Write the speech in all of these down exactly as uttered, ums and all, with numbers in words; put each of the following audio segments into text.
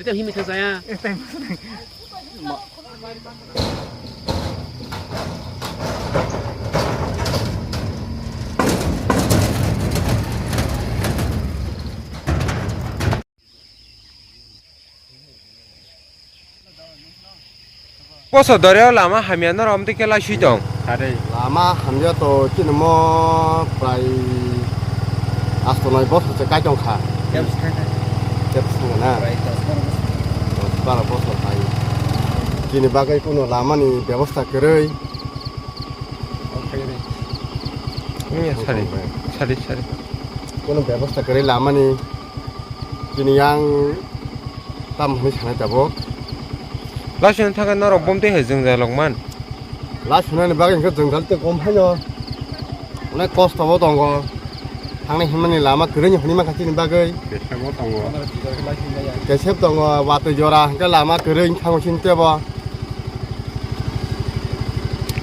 Ito himi thajaya. Koso doreo lama hamya norok omtwi khe laiswi tong. Lama hamya to chini mo prai asto noi bosor se kai tong kha. Tep swkang na. Dos baro bosor hai. Chini bagwi kuno lama ni bebosta kwrwi. Sari, sari, sari. Kuno bebosta kwrwi lama ni. Chini yang tam hwnwi sanai tabuk. Laiswi thangkhe norok bomtwi hai jwngjal rok man. Laiswi nani bagwi hwnkhe jwngjal tei kom phaino. Onek kosto bo tongo. Thangnai himnani lama kwrwi hwnwi mankha chini bagwi. Kesep bo tongo. Kesep tongo, watwi jora hwnkhe lama kwrwi thango chini tebo.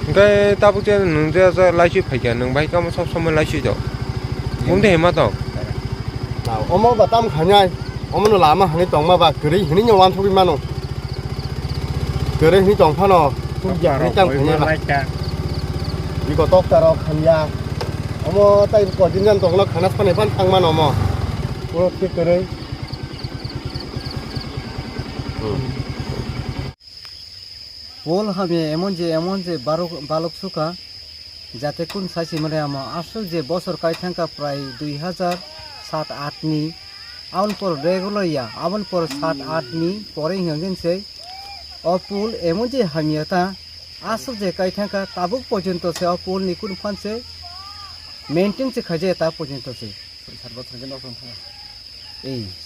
Hwnkhe tabuk je nwng je laiswi phaikha, nwng bai tamo sob somoi laiswi tong. Bomtwi hai ma tong. Na, omo ba tam khainai. Omono lama hwnwi tongma ba kwrwi hwnwi no wansugwi mano. Kwrwi hwnwi tong phano. Tubja hwnwi tang khainai ba. Biko tokta rok hamya. Omo tai ko din jan tongno khana phani phan thang mano omo. Puro khe kwrwi. Pol hamya emon je, emon je barok, balok suka, jate kun sai se mane amo aswk je bosor kai thangkha prai dui hazar sat at ni, aboni por regular ya, aboni por sat at ni pore hingkha khe se o pol emon je hamya ta, aswk je kai thangkha tabuk porjonto se o pol ni kun phan se maintain se khaijaya ta porjonto se.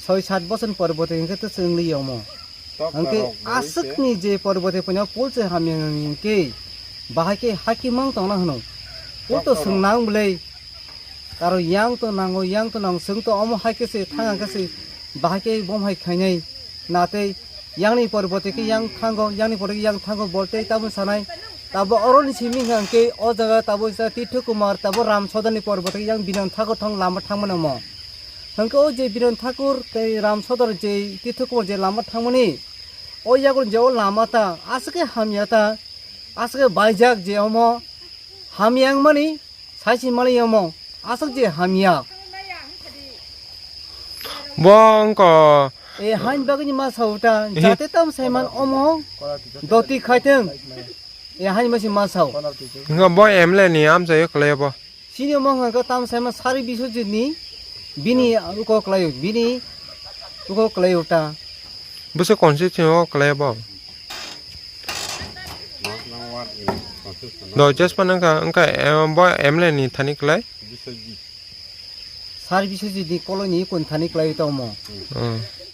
Soi sat bosor ni pore bo tei hingkhe to chwng li omo. Hingkhe aswk ni je pore bo tei pono pol se hamya hingkhe bahai khe haki mang tongna hwno. Pol to swng nang bwlai. Karo yang to nango, yang to nango, chwng to omo hai khe se thang khe se bahai khe bom hai khainai. Na tei yang ni pore bo tei khe yang thango, yang ni pore khe yang thango, bol tei tamo sanai. Tabo oro ni simi hingkhe o jaga tabo isa Tirtho Kumar, tabo Ram Sodor ni pore bo tei yang Binan Thakur thang lama thang mano mo. Hwnkhe o je Biren Thakur tei Ram Sodor je Tirtho Kumar je lama thangmani, o yago je o lama ta aswk khe hamya ta, aswk khe baijak je omo hamya wngmani sai se mali omo aswk je hamya. Bo wngkha. E hain bagwi ma sa uta, jate tam saiman omo doti khaiteng. E hain ma se ma sa. Wngkha bo M L A ni amchaio kwlai bo. Sini omo hwnka tam saima sari Biswajit ni bini uko kwlaio, bini uko kwlaio ta. Bwswk constituency o kwlaio bo? Do just pa nangkha, wngkha, em, bo M L A ni thani kwlai? Sari Biswajit ni koloni kon thani kwlaio ta omo. Hmm.